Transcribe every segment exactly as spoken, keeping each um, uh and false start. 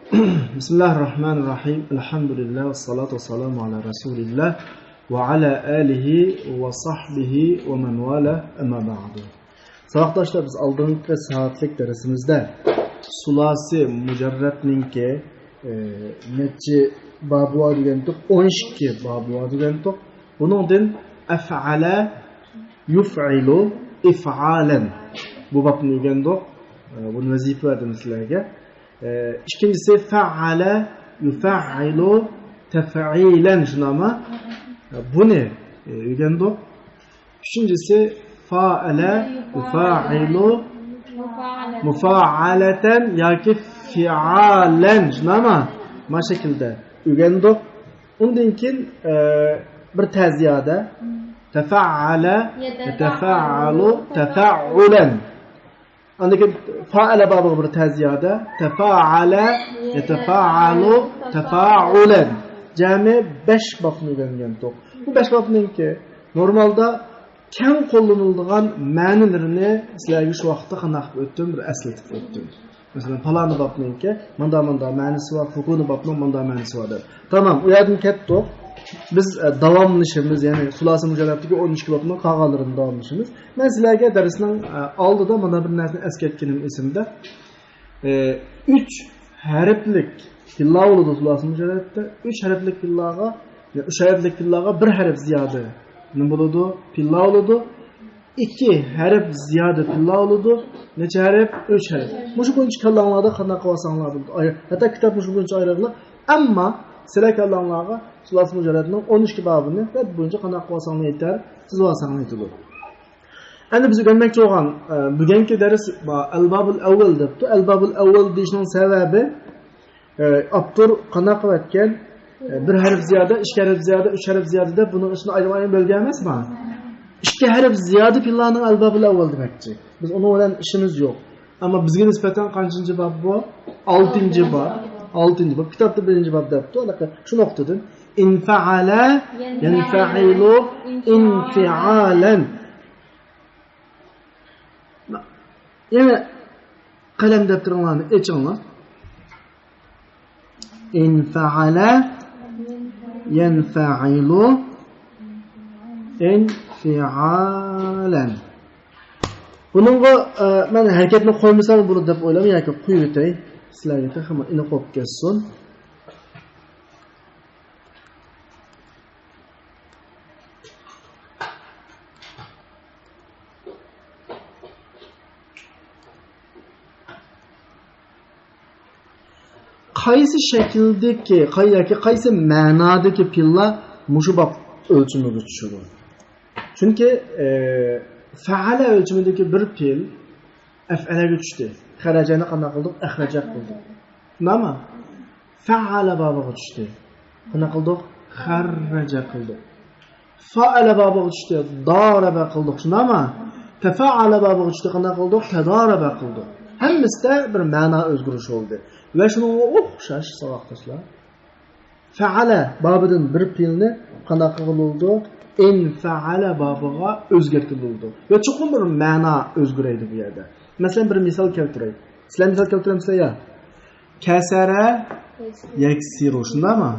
بسم الله الرحمن الرحيم. الحمد لله والصلاة والسلام على رسول الله وعلى آله وصحبه ومن والاه، أما بعد. ساۋاقداشلار، بىز ئالدىنقى سائەتلىك دەرسىمىزدە سۇلاسى مۇجەررەتنىڭكى، ئى، نەچچە بابى بار دېگەنتۇق؟ ئون ئىككى بابى بار دېگەنتۇق. بۇنىڭدىن ئەفئەلە يۇفئىلۇ ئىفئالەن. بۇ بابنى ئۆگەندۇق. ئى، بۇنى ۋەزىپە بەردىم سىلەرگە. ئى، ئىككىنچىسى فەئەلە يۇفەئىلۇ تەفئىلەن، شۇنداقمۇ؟ بۇنى، ئى، ئۆگەندۇق. ئۈچىنچىسى فائەلە يۇفائىلۇ مۇفائەلەتەن ياكى فىئالەن، شۇنداقمۇ؟ مانا شەكىلدە ئۆگەندۇق. ئۇندىن كېيىن، ئى، بىر تەزىيادە تەفەئەلە يەتەفەئەلۇ تەفەئۇلەن. ئاندىن كېيىن فائەلە بابىغا بىر تەزىيادە تەفەئەلە يەتەفەئەلۇ تەفەئۇلەن. جەمئىي بەش بابنى ئۆگەنگەنتۇق. بۇ بەش بابنىڭكى نورمالدا كەڭ قوللىنىلىدىغان مەنىلىرىنى سىلەرگە شۇ ۋاقىتتا قانداق قىلىپ ئۆتتۈم، بىر ئەسلىتىپ ئۆتتۈم. مەسىلەن، پالانى بابنىڭكى مۇنداق مۇنداق مەنىسى بار، پۇلانى بابنىڭ مۇنداق مەنىسى بار دەپ. تامام، ئۇ يەردىن كەتتۇق. بىز، ئە، داۋاملىشىمىز، يەنى سۇلاسى مۇجەررەتتىكى ئون ئىككى بابنىڭ قالغانلىرىنى داۋاملىشىمىز. مەن سىلەرگە دەرسنىڭ، ئە، ئالدىدا مانا بىر نەرسىنى ئەسكەرتكىنىم ئېسىمدە. ئى، ئۈچ ھەرپلىك پىللا بولىدۇ سۇلاسى مۇجەررەتتە. ئۈچ ھەرپلىك پىللاغا، يا ئۈچ ھەرپلىك پىللاغا بىر ھەرپ زىيادە نېمە بولىدۇ؟ پىللا بولىدۇ. ئىككى ھەرپ زىيادە پىللا بولىدۇ. نەچچە ھەرپ؟ ئۈچ ھەرپ. مۇشۇ بويىچە كاللاڭلاردا قانداق قىلىۋالساڭلار بولىدۇ. ئاي-، ھەتتا كىتاب مۇشۇ بويىچە ئايرىغلىق. ئەمما سىلەر كاللاڭلارغا سۇلاسى مۇجەررەتنىڭ ئون ئىككى بابىنى ۋە بويىچە قانداق قىلىۋالساڭلار يېتەر، سىزىۋالساڭلار يېتىدۇ. ئەمدى بىز ئۆگەنمەكچى بولغان، ئە، بۈگۈنكى دەرس، ئە، ئەلبابۇل ئەۋۋەل دەپتۇ. ئەلبابۇل ئەۋۋەل دېيىشنىڭ سەۋەبى، ئە، ئاپتور قانداق قىلىۋەتكەن، ئە، بىر ھەرپ زىيادە، ئىككى ھەرپ زىيادە، ئۈچ ھەرپ زىيادە دەپ بۇنىڭ ئىچىنى ئايرىم-ئايرىم بۆلگەن ئەمەسمۇ؟ ئىككى ھەرپ زىيادە پىللانىڭ ئەلبابۇل ئەۋۋەل دېمەكچى. بىز ئۇنىڭ بىلەن ئىشىمىز يوق. ئەمما بىزگە نىسبەتەن قانچىنچى باب بۇ؟ ئالتىنچى باب. ئالتىنچى باب. كىتابتا بىرىنچى باب دەپتۇ. شۇ نۇقتىدىن ئىنفەئەلە يەنفەئىلۇ ئىنفىئالەن. يەنە قەلەم دەپتىرىڭلارنى ئېچىڭلار. ئىنفەئەلە يەنفەئىلۇ ئىنفىئالەن. بۇنىڭغا، ئە، مەن ھەرىكەتنى قويمىسام بولىدۇ دەپ ئويلايمەن ياكى قويۇۋېتەي. سىلەرگە تېخىمۇ ئېنىق بولۇپ كەتسۇن. قايسى شەكىلدىكى، قاي-، ياكى قايسى مەنادىكى پېئىللار مۇشۇ باب ئۆلچىمىگە چۈشىدۇ؟ چۈنكى، ئى، فەئەلە ئۆلچىمىدىكى بىر پېئىل ئەفئەلەگە چۈشتى. خەرەجەنى قانداق قىلدۇق؟ ئەخرەجە قىلدۇق. شۇنداقمۇ؟ فەئەلە بابىغا چۈشتى. قانداق قىلدۇق؟ خەررەجە قىلدۇق. فائەلە بابىغا چۈشتى. دارەبە قىلدۇق. شۇنداقمۇ؟ تەفەئەلە بابىغا چۈشتى. قانداق قىلدۇق؟ تەدارەبە قىلدۇق. ھەممىسىدە بىر مەنا ئۆزگىرىش بولدى. ۋە شۇنىڭغا ئوخشاش ساۋاقداشلار. فەئەلە بابىدىن بىر پېئىلنى قانداق قىلغىلى بولىدۇ؟ ئىنفەئەلە بابىغا ئۆزگەرتكىلى بولىدۇ. ۋە چوقۇم بىر مەنا ئۆزگىرەيدۇ بۇ يەردە. مەسىلەن، بىر مىسال كەلتۈرەي. سىلەر مىسال كەلتۈرەمسىلەر يا؟ كەسەرە يەكسىرۇ، شۇنداقمۇ؟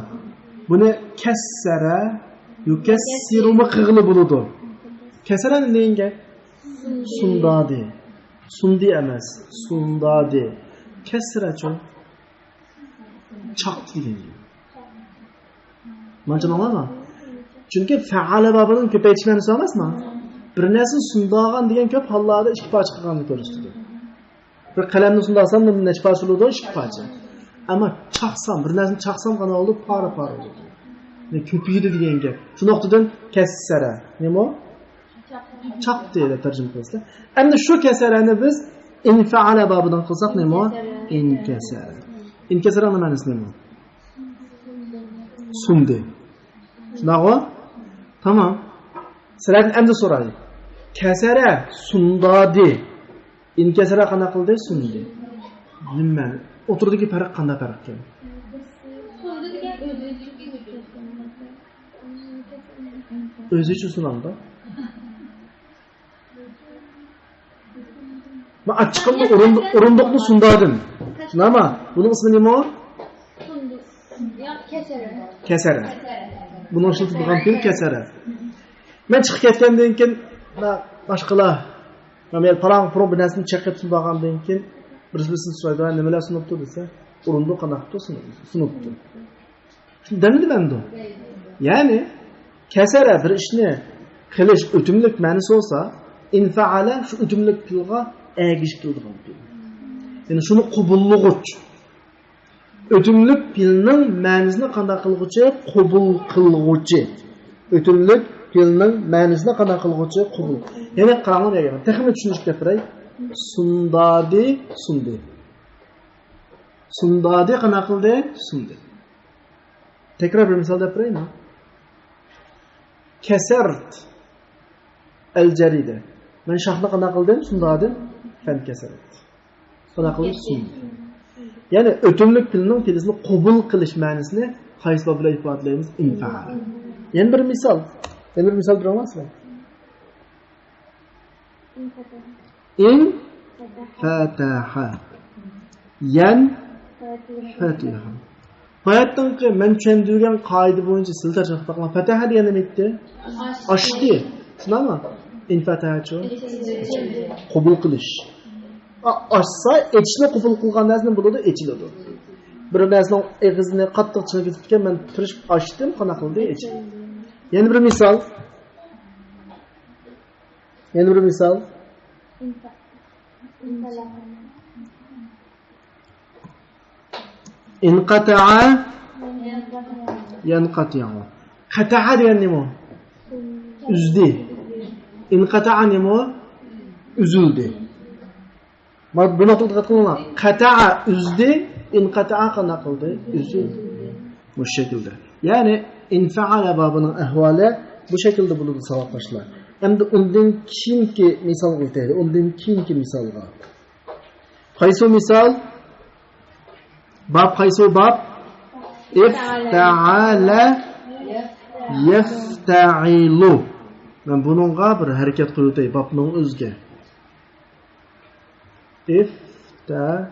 بۇنى كەسسەرە يۇكەسسىرۇمۇ قىلغىلى بولىدۇ. كەسەرە نېمە دېگەن گەپ؟ سۇندادى. سۇندى ئەمەس، سۇندادى. كەسسەرەچۇ؟ چاقتى دېگەن گەپ. مانچە ماڭلارما؟ چۈنكى فەئەلە بابىنىڭ كۆپەيتىش مەنىسى ئەمەسما؟ بىر نەرسىنى سۇنداغان دېگەن كۆپ ھاللاردا ئىككى پارچە قىلغاننى كۆرسىتىدۇ. بىر قەلەمنى سۇنداسام، بۇ نەچچە پارچە بولىدۇ؟ ئىككى پارچە. ئەمما چاقسام، بىر نەرسىنى چاقسام قانداق بولىدۇ؟ پارە-پارە بولىدۇ. يەنى كۆپىيىدۇ دېگەن گەپ. شۇ نۇقتىدىن كەسسەرە. نېمە ئۇ؟ چاقتى دەپ تەرجىمە قىلىسىز. ئەمدى شۇ كەسەرەنى بىز ئىنفەئەلە بابىدىن قىلساق نېمە ئۇ؟ ئىنكەسەرە. ئىنكەسەرەنىڭ مەنىسى نېمە ئۇ؟ سۇندى. شۇنداقغۇ؟ تامام. سىلەردىن ئەمدى سوراي. كەسەرە سۇندادى. ئىنكەسەرە قانداق قىلدى؟ سۇندى. نېمە مەنە؟ ئوتتۇرىدىكى پەرق قانداق پەرق ئىكەن؟ ئۆزىچە سۇنامدۇ؟ مەن ئاچچىقىمنى ئورۇندۇق، ئورۇندۇقنى سۇندادىم. شۇنداقمۇ؟ بۇنىڭ ئىسمى نېمە ئۇ؟ كسر. بۇنىڭ ئىشلىتىدىغان پېئىل كسر. مەن چىقىپ كەتكەندىن كېيىن، باشقىلار، مەن پاراڭ پۇرۇڭ بىر نەرسىنى چېقىپ بارغاندىن كېيىن، بىرسى بىرسىنى سورايدۇ، نېمىلەر سۇنۇپتۇ دېسە، ئۇرۇندۇق، قانداقتۇ، سۇنۇپتۇ. دەمدە مەمدۇ. يەنى، كەسەرە بىر ئىشنى قىلىش ئۆتۈملۈك مەنىسى بولسا، ئىنفەئەلە شۇ ئۆتۈملۈك پېئىلغا ئەگىشىپ كېلىدىغان پېئىل. يەنى شۇنى قوبۇللىغۇچ. ئۆتۈملۈك پېئىلنىڭ مەنىسىنى قانداق قىلغۇچى؟ قوبۇل قىلغۇچى. ئۆتۈملۈك پېئىلنىڭ مەنىسىنى قانداق قىلغۇچى؟ قوبۇل. يەنى قاراڭلار، تېخىمۇ چۈشىنىشلىك گەپ بېرەي. سۇندادى، سۇندى. سۇندادى قانداق قىلدى؟ سۇندى. تەكرار بىر مىسال دەپ بېرەيمۇ؟ كەسەرت ئەل جەرىدە. مەن شاخنى قانداق قىلدىم؟ سۇندادىم. فەن كەسەرت. قانداق قىلدىم؟ سۇندى. يەنى ئۆتۈملۈك پېئىلنىڭ پېئىلىسىنى قوبۇل قىلىش مەنىسىنى قايسى باب بىلەن ئىپادىلەيمىز؟ ئىنفەئەل. يەنە بىر مىسال. يەنە بىر مىسال بېرىڭلار سىلەر. ئىنفەتەھە. يەنفەتىھۇ. باياتتىنقى مەن چۈشەندۈرگەن قائىدە بويىچە سىلەر تەرجىمە قىلىپ باقىڭلار. فەتەھە دېگەن نېمە ئىدى؟ ئاچتى. شۇنداقمۇ؟ ئىنفەتەھەچۇ؟ قوبۇل قىلىش. ئا-، ئاچسا، ئېچىشنى قوبۇل قىلغان نەرسە نېمە بولىدۇ؟ ئېچىلىدۇ. بىر نەرسىنىڭ ئېغىزىنى قاتتىق چىڭىپ كېتىپتىكەن، مەن تىرىشىپ ئاچتىم، قانداق قىلدى؟ ئېچىلدى. يەنە بىر مىسال. يەنە بىر مىسال. ئىنقەتەئە يەنقەتىئۇ. قەتەئە دېگەن نېمە؟ ئۈزدى. ئىنقەتەئە نېمە؟ ئۈزۈلدى. مانا بۇ نۇقتىغا دىققەت قىلىڭلار. قەتەئە ئۈزدى، ئىنقەتەئە قانداق قىلدى؟ ئۈزۈلدى. مۇشۇ شەكىلدە. يەنى ئىنفەئەلە بابىنىڭ ئەھۋالى بۇ شەكىلدە بولىدۇ، ساۋاقداشلار. ئەمدى ئۇندىن كېيىنكى مىسالغا ئۆتەيلى. ئۇندىن كېيىنكى مىسالغا. قايسى مىسال؟ باب قايسى باب؟ ئىفتەئەلە يەفتەئىلۇ. مەن بۇنىڭغا بىر ھەرىكەت قويۇۋېتەي، بابنىڭ ئۆزىگە. ئىفتەئەلە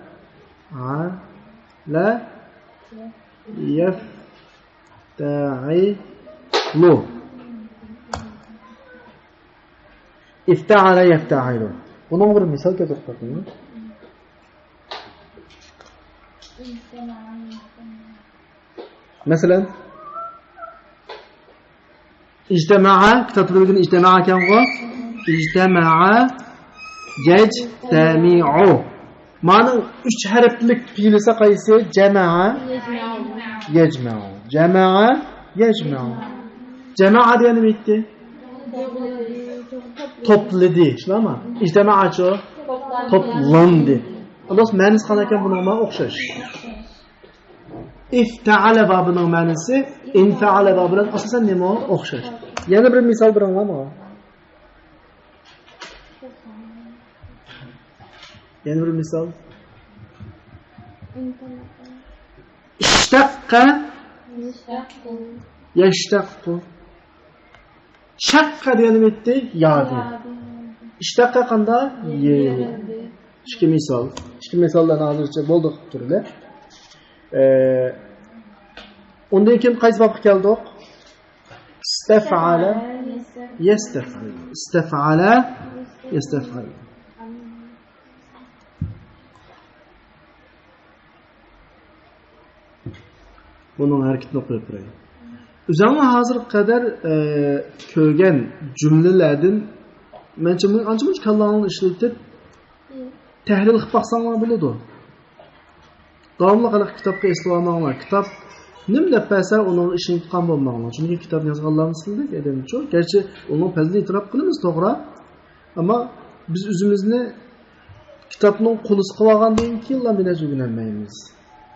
يەفتەئىلۇ. ئىفتەئەلە يەفتەئىلۇ. بۇنىڭغا بىر مىسال كەلتۈرۈپ بېقىڭ. مەسىلەن، ئىجتەمەئە، كىتابتا بىلگىن ئىجتەمەئە ئىكەنغۇ؟ ئىجتەمەئە يەجتەمىئۇ. مانىڭ ئۈچ ھەرپلىك پېئىلىسى قايسى؟ جەمەئە يەجمەئۇ. جەمەئە يەجمەئۇ. جەمەئە دېگەن نېمە ئىدى؟ توپلىدى. شۇنداقمۇ؟ ئىجتەمەئەچۇ؟ توپلاندى. دوست، مەنىسى قانداق ئىكەن بۇنىڭمۇ؟ ئوخشاش. ئىفتەئەلە بابىنىڭ مەنىسى ئىنفەئەلە بابى بىلەن ئاساسەن نېمە؟ ئوخشاش. يەنە بىر مىسال بېرىڭلار ماڭا. يەنە بىر مىسال. ئىشتەققە يەشتەققۇ. شەققە دېگەن نېمە ئىدى؟ يادى. ئىشتەققە قانداق؟ يېيىلدى. ئىككى مىسال. ئىككى مىسالدىن ھازىرچە بولدى قىلىپ تۇرىلى. ئە، ئۇندىن كېيىن قايسى بابقا كەلدۇق؟ ئىستەفئەلە يەستەفئىلۇ. ئىستەفئەلە يەستەفئىلۇ. بۇنىڭ ھەرىكىتىنى ئوقۇپ بېرەي. ئۆزۈڭلار ھازىرغا قەدەر، ئە، كۆرگەن جۈملىلەردىن مەنچە مۇ-، ئانچە مۇنچە كاللاڭلارنى ئىشلىتىپ، تەھلىل قىلىپ باقساڭلار بولىدۇ. داۋاملىق ھېلىقى كىتابقا ئېسىلىۋالماڭلار. كىتاب نېمە دەپ بەرسە، ئۇنىڭغا ئىشىنىدىغان بولماڭلار. چۈنكى كىتابنى يازغانلارمۇ سىلىدەك ئادەمچۇ. گەرچە ئۇنىڭ پەزىلىتىنى ئېتىراپ قىلىمىز، توغرا. ئەمما بىز ئۆزىمىزنى كىتابنىڭ قۇلىسى قىلىۋالغاندىن كېيىنلا بىر نەرسە ئۆگىنەلمەيمىز.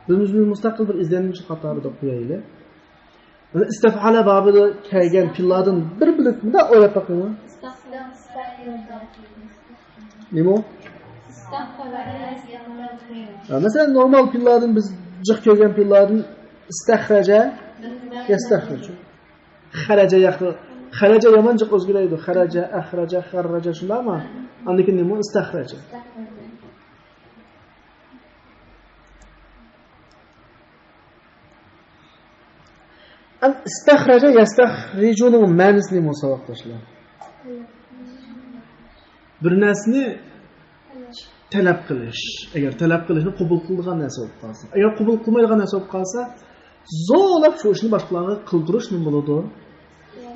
بىز ئۆزىمىزنى مۇستەقىل بىر ئىزدەنگۈچى قاتارىدا قويايلى. مانا ئىستەفئەلە بابىدا كەلگەن پېئىللاردىن بىر بىلىپ، مۇنداق ئويلاپ بېقىڭلار. نېمە ئۇ؟ ھە، مەسىلەن، نورمال پېئىللاردىن، بىز جىق كۆرگەن پېئىللاردىن ئىستەخرەجە يەستەخرىجۇ. خەرەجە يەخرۇ-، خەرەجە يامان جىق ئۆزگىرەيدۇ. خەرەجە، ئەخرەجە، خەررەجە، شۇنداقمۇ؟ ئاندىن كېيىن نېمە؟ ئىستەخرەجە. ئەمدى ئىستەخرەجە يەستەخرىجۇنىڭ مەنىسى نېمە بولسا، ساۋاقداشلار؟ بىر نەرسىنى تەلەپ قىلىش. ئەگەر تەلەپ قىلىشنى قوبۇل قىلىدىغان نەرسە بولۇپ قالسا، ئەگەر قوبۇل قىلمايدىغان نەرسە بولۇپ قالسا، زورلاپ شۇ ئىشنى باشقىلارغا قىلدۇرۇش نېمە بولىدۇ؟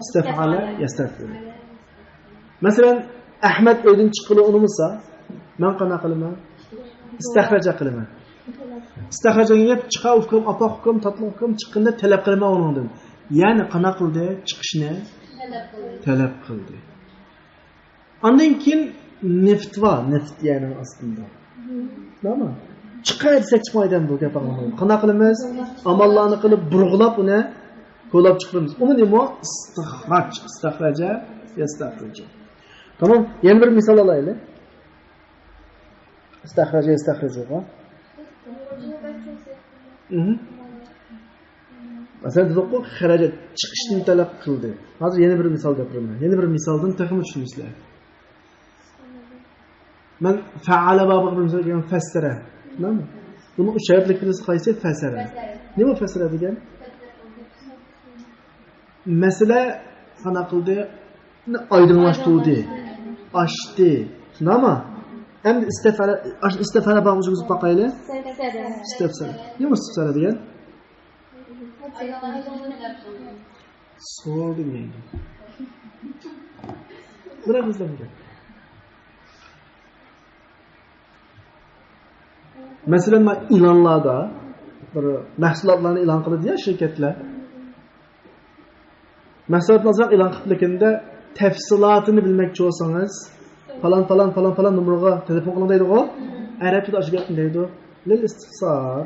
ئىستەفئالە يەستەفئىلۇ. مەسىلەن، ئەھمەد ئۆيدىن چىققىلى ئۇنىمىسا، مەن قانداق قىلىمەن؟ ئىستەخرەجە قىلىمەن. ئىستەخرەجە دېگەن گەپ، چىقا ئۇكام، ئاپا ئۇكام، تاتلىق ئۇكام، چىققىندا تەلەپ قىلىمەن ئۇنىڭدىن. يەنى قانداق قىلدى؟ چىقىشنى تەلەپ قىلدى. ئاندىن كېيىن نېفىت بار، نېفىت يەرنىڭ ئاستىدا. تامام. چىقاي دېسەك چىقمايدۇ بۇ گەپ ئاڭلىمايدۇ. قانداق قىلىمىز؟ ئاماللارنى قىلىپ، بۇرغىلاپ ئۇنى كولاپ چىقىرىمىز. ئۇنى نېمە؟ ئىستىخراج، ئىستەخرەجە، يەستەخرىجۇ. تامام. يەنە بىر مىسال ئالايلى. ئىستەخرەجە، يەستەخرىجۇغا. مھم. مەسىلەن، دېدۇققۇ، خەرەجە چىقىشنى تەلەپ قىلدى. ھازىر يەنە بىر مىسال گەپلىرىمەن. يەنە بىر مىسالدىن تېخىمۇ چۈشىنىسىلەر. مەن فەئەلە بابىغا بىر مىسال كەلگەن، فەسسەرە. تاماممۇ؟ بۇنىڭ ئۈچ ھەرپلىك پېئلى قايسى؟ فەسسەرە. نېمە فەسسەرە دېگەن؟ مەسىلە قانداق قىلدى؟ ئايدىڭلاشتۇردى. ئاچتى. تاماممۇ؟ ئەمدى ئىستەفئەلە، ئاشۇ ئىستەفئەلە بابىغا كىرگۈزۈپ باقايلى. ئىستەفسەرە. نېمە ئىستەفسەرە دېگەن؟ سورىدىم دەيدۇ. بىراق ئىزدەمگەن. مەسىلەن، مانا ئېلانلاردا بىر مەھسۇلاتلارنى ئېلان قىلىدۇ يا شىركەتلەر. مەھسۇلاتنى ئازراق ئېلان قىلىپ، لېكىن تەپسىلاتىنى بىلمەكچى بولسىڭىز، پالان، پالان، پالان، پالان نومۇرغا تېلېفون قىلىڭ دەيدىغۇ. ئەرەبچىدە ئاشۇ گەپنى دەيدۇ. لىل ئىستىفسار.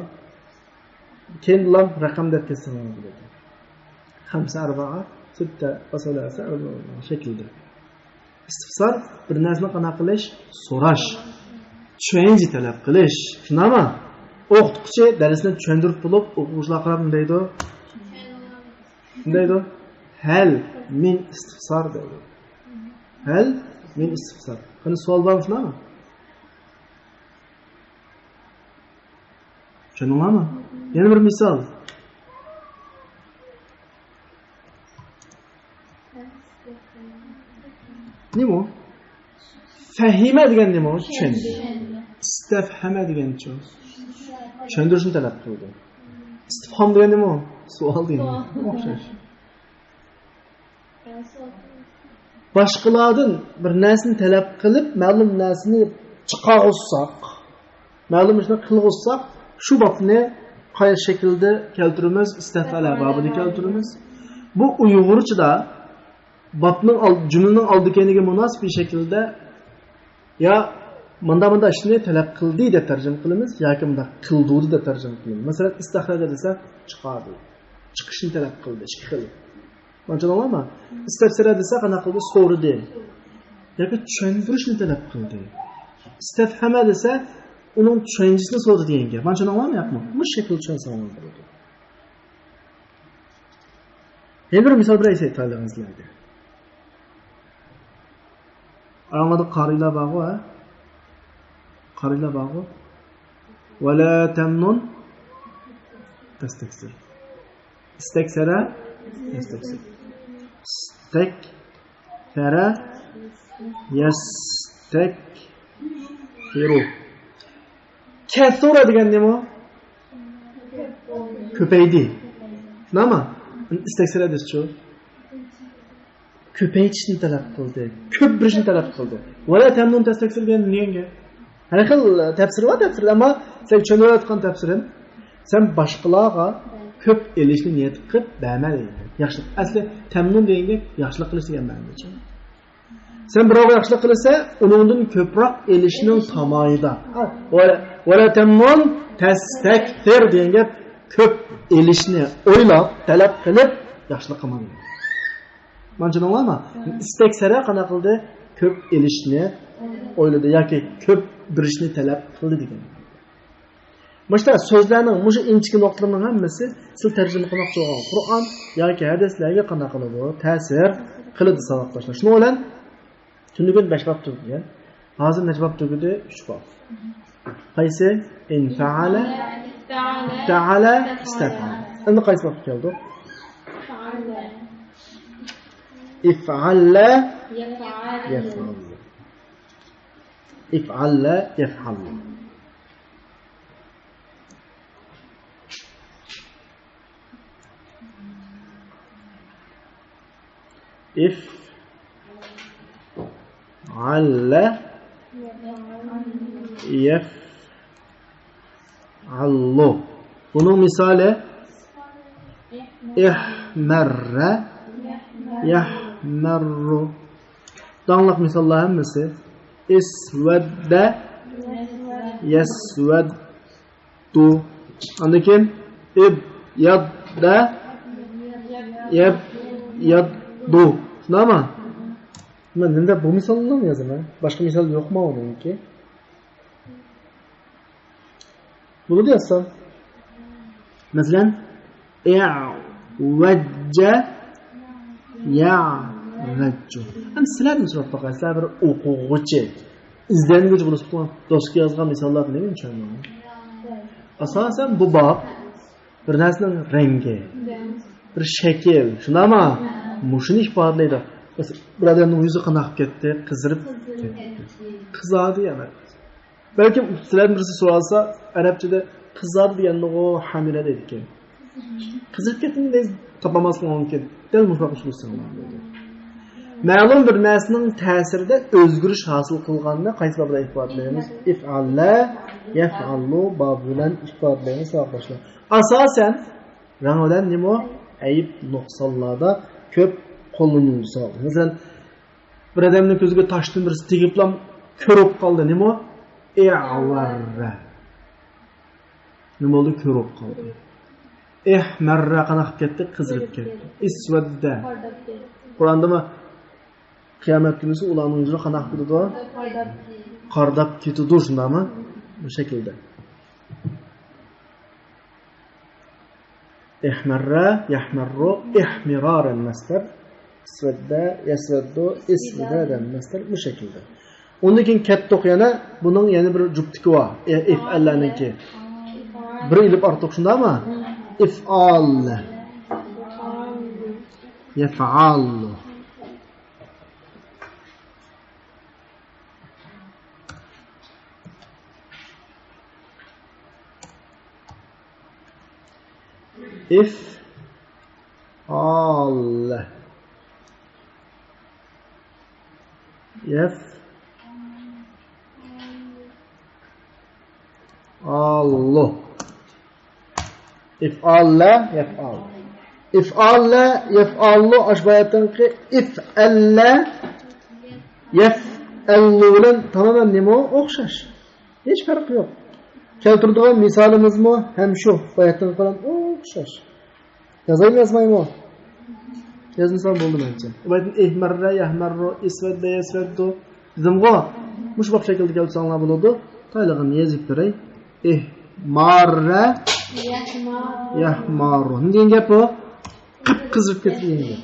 كېيىن لام رەقەم دەپ كەتسىڭىز بولىدۇ. خەمسە ئەربەئە، ستە، سەلاسە، ئەربەئە شەكلىدە. ئىستىفسار بىر نەرسىنى قانداق قىلىش؟ سوراش. چۈەنجى تەلەپ قىلىش. شۇنداقمۇ؟ ئوقۇتقۇچى دەرسنى چۈشەندۈرۈپ بولۇپ، ئوقۇغۇچىلارغا قاراپ نېمە دەيدۇ؟ نېمە دەيدۇ؟ ھەل مىن ئىستىفسار دەيدۇ. ھەل مىن ئىستىفسار. قېنى، سوئال بارمۇ شۇنداقمۇ؟ چۈشەندىڭلارمۇ؟ يەنە بىر مىسال. نېمە ئۇ؟ فەھىمە دېگەن نېمە ئۇ؟ چۈشەندى. ئىستەفھەمە دېگەنچۇ؟ چۈشەندۈرۈشنى تەلەپ قىلدى. ئىستىفھام دېگەن نېمە ئۇ؟ سوئال دېگەن. ئوخشاش. باشقىلاردىن بىر نەرسىنى تەلەپ قىلىپ، مەلۇم نەرسىنى چىقارغۇزساق، مەلۇم ئىشنى قىلغۇزساق، شۇ بابنى قايسى شەكىلدە كەلتۈرىمىز؟ ئىستەفئەلە بابىدا كەلتۈرىمىز. بۇ ئۇيغۇرچىدا بابنىڭ ئال-، جۈملىنىڭ ئالدى كەينىگە مۇناسىپ شەكىلدە يا مۇنداق مۇنداق ئىشنى تەلەپ قىلدى دەپ تەرجىمە قىلىمىز ياكى مۇنداق قىلدۇردى دەپ تەرجىمە قىلىمىز. مەسىلەن، ئىستەخرەجە دېسە چىقاردى. چىقىشنى تەلەپ قىلدى. ئىككى خىل. مانا چۈشەندىڭلارمۇ؟ ئىستەفسەرە دېسە قانداق قىلدى؟ سورىدى. ياكى چۈشەندۈرۈشنى تەلەپ قىلدى. ئىستەفھەمە دېسە ئۇنىڭ چۈشەنچىسىنى سورىدى دېگەن گەپ. مانا چۈشەندىڭلارمۇ ياقمۇ؟ مۇشۇ شەكىلدە چۈشەنسەڭلار بولىدۇ. يەنە بىر مىسال بېرەي سەيتالىغىڭىزلارغا. ئاڭلىدى، قارىيلار بارغۇ، ھە؟ قارىيلار بارغۇ. ۋەلا تەمنۇن تەستەكسىر. ئىستەكسەرە، يەستەكسىر. ئىستەكسەرە، يەستەكسىرۇ. كەسۇرە دېگەن نېمە؟ كۆپەيدى. نېمە؟ ئىستەكسىرە دېسىچۇ؟ كۆپەيتىشنى تەلەپ قىلدى. كۆپ بېرىشنى تەلەپ قىلدى. ۋەلا تەمنۇن تەستەكسىر دېگەن نېمە؟ ھەر خىل تەپسىرى بار، تەپسىرى. ئەمما سەن چۈشەندۈرۈۋاتقان تەپسىرىم، سەن باشقىلارغا كۆپ ئېلىشنى نىيەت قىلىپ بەرمە دېگەن. ياخشىلىق. ئەسلى تەمنۇن دېگەن گەپ ياخشىلىق قىلىش دېگەن مەنىدە. سەن بىراۋغا ياخشىلىق قىلسا، ئۇنىڭدىن كۆپرەك ئېلىشنىڭ تامايىدا. ھە، ۋە، ۋەلا تەمنۇن تەستەكسىر دېگەن گەپ كۆپ ئېلىشنى ئويلاپ، تەلەپ قىلىپ ياخشىلىق قىلماڭ دېگەن. مانا چۈشەندىڭلارمۇ؟ ئىستەكسەرە قانداق قىلدى؟ كۆپ ئېلىشنى ئويلىدى ياكى كۆپ بېرىشنى تەلەپ قىلدى دېگەن. مۇشۇنداق سۆزلەرنىڭ، مۇشۇ ئىنچىكە نۇقتىلىرىنىڭ ھەممىسى سىز تەرجىمە قىلماقچى بولغان قۇرئان ياكى ھەدىسلەرگە قانداق قىلىدۇ؟ تەسىر قىلىدۇ، ساۋاقداشلار. شۇنىڭ بىلەن تۈنۈگۈن بەش باب تۈگىگەن. ھازىر نەچچە باب تۈگىدى؟ ئۈچ باب. قايسى؟ ئىنفەئەلە، ئىفتەئەلە، ئىستەفئەلە. ئەمدى قايسى بابقا كەلدۇق؟ افعل لا يفعل. يفعل. افعل لا يفعل. افعل لا يفعل. بۇنىڭ مىسالى احمر يحمر. داڭلىق مىساللار ھەممىسى. اسود يسود. دۇ. ئاندىن كېيىن ئىب ياد دە يەب ياد دۇ. شۇنداقمۇ؟ مەن نېمە دەپ بۇ مىسالنى يازىمەن؟ باشقا مىسال يوقمۇ ئۇنىڭكى؟ بولىدۇ يازسام. مەسىلەن، ئەۋەججە يەۋەججۇ. ئەمدى سىلەردىن سوراپ باقاي، سىلەر بىر ئوقۇغۇچى، ئىزدەنگۈچى بولۇسىلەر، دوسكا يازغان مىساللارنى نېمە چۈشەندىڭلار؟ ئاساسەن بۇ باب بىر نەرسىنىڭ رەڭگى، بىر شەكىل، شۇنداقمۇ؟ مۇشۇنى ئىپادىلەيدۇ. مەسىلەن، بىر ئادەمنىڭ يۈزى قانداق كەتتى؟ قىزىرىپ كەتتى. قىزاردى يەنە. بەلكىم سىلەردىن بىرسى سورالسا، ئەرەبچىدە قىزاردى دېگەننىغۇ ھەمىرە دەيدىكەن. قىزىپ كەتتىم دەيسىز، تاپالماسلىقى مۇمكىن. دەل مۇشۇنداق ئۇچۇر سىڭىڭلار دەيدۇ. مەلۇم بىر نەرسىنىڭ تەسىرىدە ئۆزگىرىش ھاسىل قىلغاننى قايسى باب بىلەن ئىپادىلەيمىز؟ ئىفئاللا، يەفئاللۇ بابى بىلەن ئىپادىلەيمىز، ساۋاقداشلار. ئاساسەن رەڭ بىلەن نېمە؟ ئەيىب، نۇقسانلاردا كۆپ قوللىنىلىدۇ. مەسىلەن، بىر ئادەمنىڭ كۆزىگە تاشتىن بىرسى تېگىپلا كۆر بولۇپ قالدى. نېمە؟ ئەۋەررە. نېمە بولدى؟ كۆر بولۇپ قالدى. ئەھمەررە قانداق قىلىپ كەتتى؟ قىزىرىپ كەتتى. ئەسۋەددە. قۇرئاندىمۇ قىيامەت كۈنىسى ئۇلارنىڭ يۈزى قانداق بولىدۇ؟ قارداپ كېتىدۇ، شۇنداقمۇ؟ بۇ شەكىلدە. ئەھمەررە، يەھمەررۇ، ئىھمىرارەن مەسدەر. ئەسۋەددە، يەسۋەددۇ، ئەسۋىدەدەن مەسدەر، بۇ شەكىلدە. ئۇندىن كېيىن كەتتۇق يەنە، بۇنىڭ يەنە بىر جۈپتىكى بار. ئە، ئىفئەللەرنىڭكى. بىر ئېلىپ ئارتۇق، شۇنداقمۇ؟ ئىفئال. يەفئال. ئىفئال. يەفئالۇ. ئىفئاللە، يەفئال. ئىفئاللە، يەفئالۇ، ئاشۇ باياتىنقى ئىفئەللە، يەفئەلۇ بىلەن تامامەن نېمە ئوخشاش؟ ھېچ پەرقى يوق. كەلتۈرىدىغان مىسالىمىزمۇ ھەم شۇ باياتىنقى بىلەن ئوخشاش. يازايمۇ، يازمايمۇ؟ يازمىسام بولدى مەنچە. ئىبارەتتىن ئېھمەررە، يەھمەررۇ، ئېسۋەددە، يەسۋەددۇ دېدىمغۇ. مۇشۇ باب شەكىلدە كەلتۈرسەڭلار بولىدۇ. تايلىغىنى يېزىپ بېرەي. ئېھماررە، يەھماررۇ. نېمە دېگەن گەپ بۇ؟ قىپقىزىرىپ كەتتى دېگەن گەپ.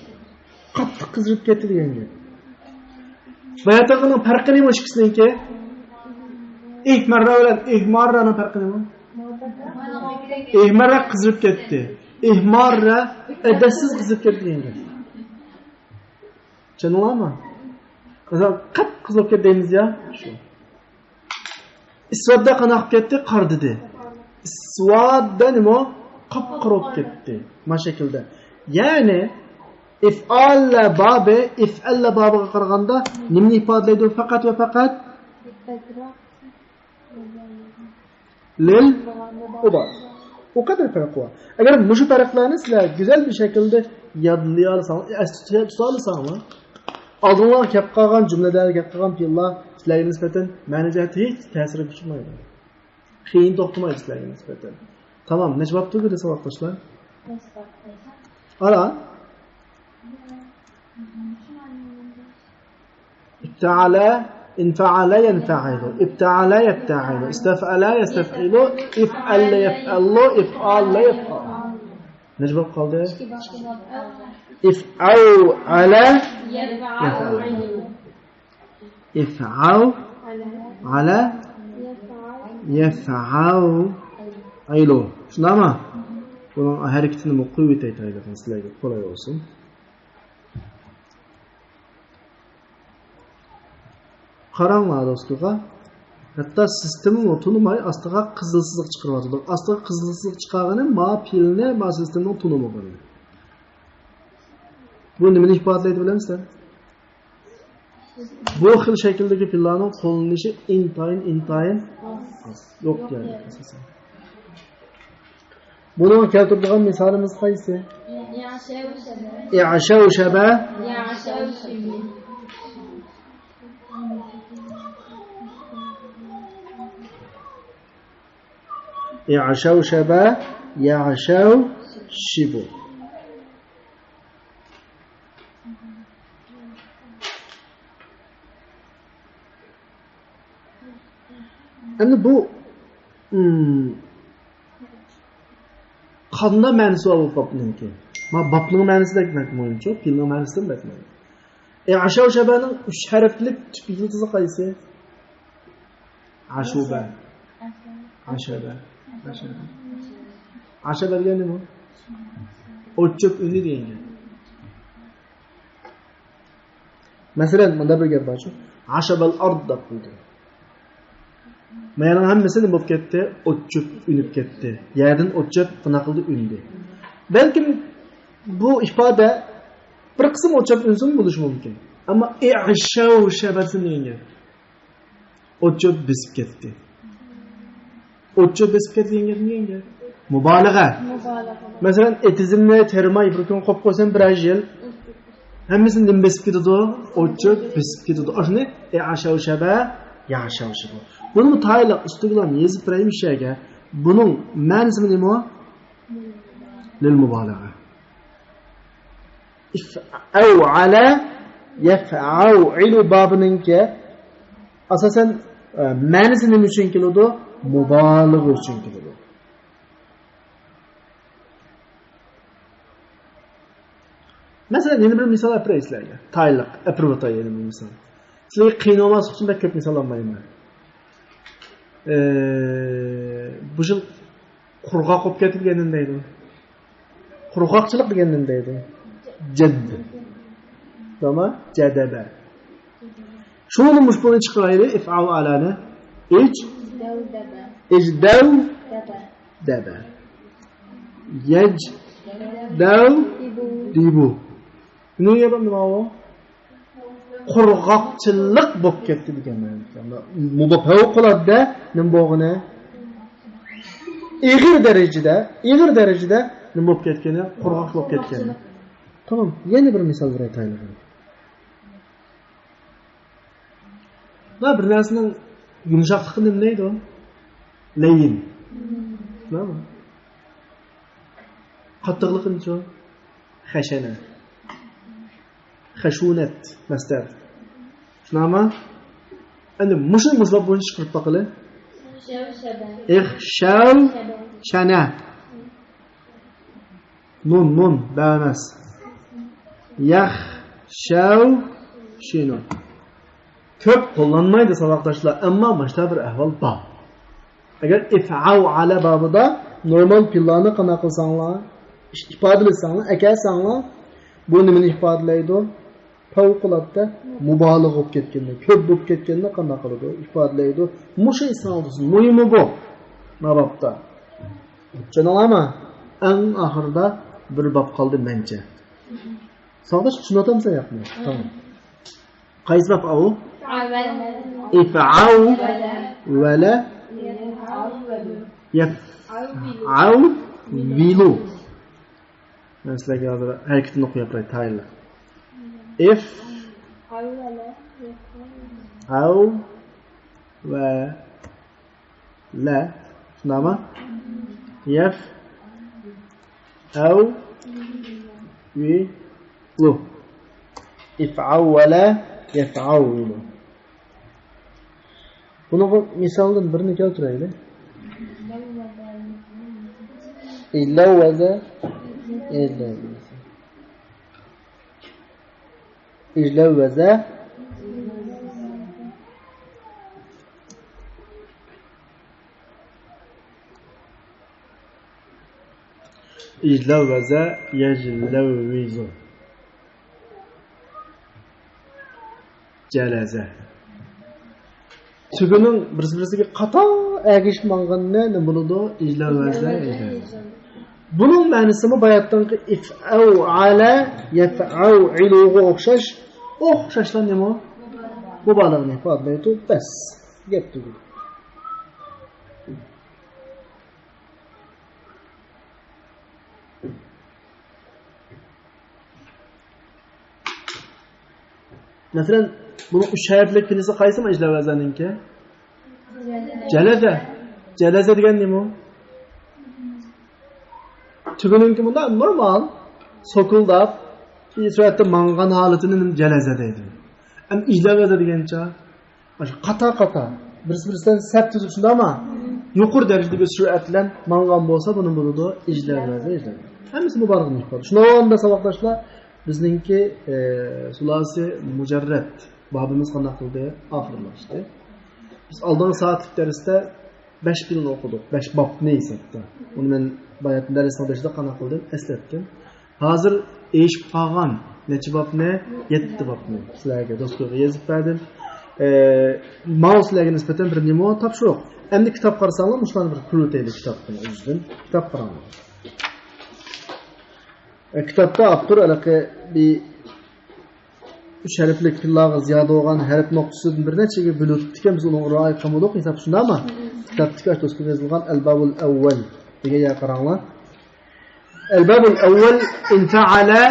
قاتتىق قىزىرىپ كەتتى دېگەن گەپ. باياتىنقىنىڭ پەرقى نېمە ئىككىسىنىڭكى؟ ئېھمەررە بىلەن ئېھماررانىڭ پەرقى نېمە؟ ئېھمەررە قىزىرىپ كەتتى. ئېھماررە ئەدەپسىز قىزىرىپ كەتتى دېگەن گەپ. چۈشەندىڭلارمۇ؟ مەسىلەن، قىپقىزىل بولۇپ كەتتى دەيمىز يا، شۇ. ئىسۋاددا قانداق بولۇپ كەتتى؟ قارىدى. ئىسۋاددا نېمە؟ قاپقارا بولۇپ كەتتى. مانا شەكىلدە. يەنى، ئىفئاللە بابى ئىفئەللە بابىغا قارىغاندا نېمىنى ئىپادىلەيدۇ؟ پەقەت ۋە پەقەت لىل ئۇباد. ئۇ قەدەر پەرق بار. ئەگەر مۇشۇ پەرقلەرنى سىلەر گۈزەل بىر شەكىلدە يادلىيالىساڭلار، ئەستە تۇتالىساڭلار، ئالدىڭلارغا كەپ قالغان جۈملىلەر، كەپ قالغان پېئىللار سىلەرگە نىسبەتەن مەنە جەھەتتە ھېچ تەسىرگە ئۇچرىمايدۇ. قىيىن توختىمايدۇ سىلەرگە نىسبەتەن. تامام. نەچچە باب تۈگىدى، ساۋاقداشلار؟ ئارا؟ افتعل، انفعل، ينفعل. ابتعل، يبتعل. استفعل، يستفعل. افعل، يفعل. افعل، يفعل. نەچچە باب قالدى؟ افعوعل، يفعل. افعوعل، يفعل. شۇنداقمۇ؟ بۇنىڭ ھەرىكىتىنى قويۇۋېتەي، سىلەرگە قولاي بولسۇن. قاراڭلار دوستلار. ھەتتا سىستېمىمۇ تونۇماي ئاستىغا قىزىل سىزىق چىقىرىۋاتىدۇ. ئاستىغا قىزىل سىزىق چىقارغىنى ما پېئىلنى، ما سىستېمىنىڭ تونۇمىغىنى. بۇ نېمىنى ئىپادىلەيدۇ بىلەمسىلەر؟ بۇ خىل شەكىلدىكى پېئىللارنىڭ قوللىنىشى ئىنتايىن، ئىنتايىن ئاز. يوق دېيەرلىك ئاساسەن. بۇنىڭغا كەلتۈرىدىغان مىسالىمىز قايسى؟ يەشەۋشەبە. يەشەۋشەبە. يەشەۋشىبۇ. يەشەۋشەبە، يەشەۋشىبۇ. ئەمدى بۇ، ئىم، قانداق مەنىسى بار بۇ بابنىڭكى؟ ما بابنىڭ مەنىسى بەك مەزمۇنچۇ، پېئىلنىڭ مەنىسىدىن بەك مەزمۇن. ئەشەۋشەبەنىڭ ئۈچ ھەرپلىك تۈپ يىلتىزى قايسى؟ ئاشۇبە. ئاشەبە. ئاشەبە. ئاشەبە دېگەن نېمە؟ ئوت-چۆپ ئۈنى دېگەن گەپ. مەسىلەن، مۇندا بىر گەپ بارچۇ. ئاشەبەل ئارد دەپ قويدى. مايانىڭ ھەممىسى نېمە بولۇپ كەتتى؟ ئوت-چۆپ ئۈنۈپ كەتتى. يەردىن ئوت-چۆپ قانداق قىلدى؟ ئۈندى. بەلكىم بۇ ئىپادە بىر قىسىم ئوت-چۆپ ئۈنسىمۇ بولۇشى مۇمكىن. ئەمما ئەشەۋشەبە دېگەن گەپ. ئوت-چۆپ بېسىپ كەتتى. ئوت-چۆپ بېسىپ كەتتى دېگەن گەپ نېمە دېگەن گەپ؟ مۇبالىغە. مۇبالىغە. مەسىلەن، ئېتىزىمنى تېرىماي بىر كۈن قويۇپ قويسام، بىرەر يىل ھەممىسىنى نېمە بېسىپ كېتىدۇ؟ ئوت-چۆپ بېسىپ كېتىدۇ. ئاشۇنى ئەشەۋشەبە، يەشەۋشىبۇ. بۇنىمۇ تايىنلىق ئۈستىگىلا يېزىپ بېرەيمىش يەرگە. بۇنىڭ مەنىسى نېمە؟ لىل مۇبالىغە. ئەۋئەلە يەفئەۋئىلۇ بابىنىڭكى ئاساسەن، ئە، مەنىسى نېمە ئۈچۈن كېلىدۇ؟ مۇبالىغە ئۈچۈن كېلىدۇ. مەسىلەن، يەنە بىر مىسال ئەپىرەي سىلەرگە. تايىنلىق ئەپىرىۋاتاي يەنە بىر مىسال. سىلەرگە قىينىۋالماسلىق ئۈچۈن بەك كۆپ مىسال ئالمايمەن. ئە، بۇ يىل قۇرغاق بولۇپ كەتتى دېگەندىن دەيدۇ. قۇرغاقچىلىق دېگەندىن دەيدۇ. جەد. تامام. جەدەبە. شۇنىڭدىن مۇشۇ بۇنى چىقىرايلى. ئىفئەۋئەلەنى. ئىج. دەۋدەبە. ئىجدەۋدەبە. يەج. دەۋدىبۇ. نېمە گەپ ئەمدى ماۋۇ؟ قۇرغاقچىلىق بولۇپ كەتتى دېگەن مەنىدە. مۇبا پەۋقۇلئاددە نېمە بولغىنى؟ ئېغىر دەرىجىدە، ئېغىر دەرىجىدە نېمە بولۇپ كەتكىنى؟ قۇرغاق بولۇپ كەتكەننى. تامام. يەنە بىر مىسال بېرەي تايىنلىق. بۇ بىر نەرسىنىڭ يۇمشاقلىقىنى نېمە دەيدۇ؟ لەيين. شۇنداقمۇ؟ قاتتىقلىقىنىچۇ؟ خەشەنە. خەشۇنەت مەسدەر. شۇنداقمۇ؟ ئەمدى مۇشۇ مۇسبەت بويىچە چىقىرىپ باقىلى. ئىخشەۋ شەنە. نۇن، نۇن، بە ئەمەس. يەخشەۋ شىنۇ. كۆپ قوللانمايدۇ ساۋاقداشلار، ئەمما ماشۇنداق بىر ئەھۋال بار. ئەگەر ئىفئەۋئەلە بابىدا نورمال پېئىللارنى قانداق قىلساڭلار، ئىپادىلىسەڭلار، ئەكەلسەڭلار، بۇ نېمىنى ئىپادىلەيدۇ؟ پەۋقۇلئاددە مۇبالىغە بولۇپ كەتكەننى، كۆپ بولۇپ كەتكەننى قانداق قىلىدۇ؟ ئىپادىلەيدۇ. مۇشۇ ئېسىڭىزدە تۇرسۇن. مۇھىمى بۇ. مانا بابتا. چۈشەندىڭلارمۇ؟ ئەڭ ئاخىرىدا بىر باب قالدى مەنچە. ساۋاقداش چۈشىنىۋاتامسەن ياقمۇ؟ تامام. قايسى باب ئاۋۇ؟ ئىفئەۋ ۋەلە يەفئەۋۋىلۇ. مەن سىلەرگە ھازىر ھەرىكىتىنى ئوقۇپ بېرەي، تايىنلىق. ئىف ئەۋ ۋە لە. شۇنداقمۇ؟ يەف ئەۋ ۋى لۇ. ئىفئەۋ ۋە لە يەفئەۋ ۋى لۇ. بۇنىڭغا مىسالدىن بىرنى كەلتۈرەيلى. ئىلەۋ ۋەزە، ئىلەۋ ۋەزە. ئىلەۋ ۋەزە. ئىلەۋ ۋەزە، يەجلەۋ ۋىزۇ. جەلەزە. تۈگىنىڭ بىرسى-بىرسىگە قاتار ئەگىشىپ ماڭغىنىنى نېمە بولىدۇ؟ ئىجلال ۋەزنى. بۇنىڭ مەنىسىمۇ باياتتىنقى ئىفئەۋئەلە، يەفئەۋئىلۇغا ئوخشاش، ئوخشاشلا نېمە؟ مۇبالىغىنى ئىپادىلەيدۇ. بەس. گەپ تۈگىدى. مەسىلەن، بۇنىڭ ئۈچ ھەرپلىك پېئلىسى قايسى ئىجلال ۋەزنىڭكى؟ جەلەزە. جەلەزە دېگەن نېمە؟ تۈگىنىڭكى مۇنداق نورمال سوكۇلداپ، بىر سۈرئەتتە ماڭغان ھالىتىنى جەلەزە دەيدۇ. ئەمما ئىجلال ۋەزنى دېگەنچە، ئاشۇ قاتار-قاتار، بىرسى-بىرسىدىن سەپ تۈزۈپ شۇنداقمۇ؟ يۇقىرى دەرىجىدىكى سۈرئەت بىلەن ماڭغان بولسا، بۇنى بولىدۇ ئىجلال ۋەزنى، ئىجلال ۋەزنى. ھەممىسى مۇبالىغىنى ئىپادىلەيدۇ. شۇنىڭ ئورنىدا ساۋاقداشلار، بىزنىڭكى، ئە، سۇلاسى مۇجەررەت بابىمىز قانداق قىلدى؟ ئاخىرلاشتى. بىز ئالدىنقى سائەتلىك دەرستە بەش پېئىلنى ئوقۇدۇق، بەش بابنى ھېسابتا. ئۇنى مەن باياتىن دەرسنىڭ بېشىدا قانداق قىلدىم؟ ئەسلەتتىم. ھازىر ئېشىپ قالغان نەچچە بابنى؟ يەتتە بابنى سىلەرگە دوسكىغا يېزىپ بەردىم. ئە، ماۋۇ سىلەرگە نىسبەتەن بىر نېمە تاپشۇرۇق. ئەمدى كىتاب قارىساڭلار، مۇشۇلارنى بىر كۆرۈۋېتەيلى كىتابنىڭ ئۆزىدىن. كىتاب قاراڭلار. ئە، كىتابتا ئاپتور ھېلىقى بىر ئۈچ ھەرپلىك پېئىللارغا زىيادە بولغان ھەرپ نۇقتىسىدىن بىر نەچچىگە بۆلۈپتىكەن، بىز ئۇنىڭغا رىئايە قىلمىدۇق، ھېساب شۇنداقمۇ؟ كىتابتىكى ئاشۇ دوسكىغا يېزىلغان ئەلبابۇل ئەۋۋەل دېگەن يەرگە قاراڭلار. ئەلبابۇل ئەۋۋەل ئىنفەئەلە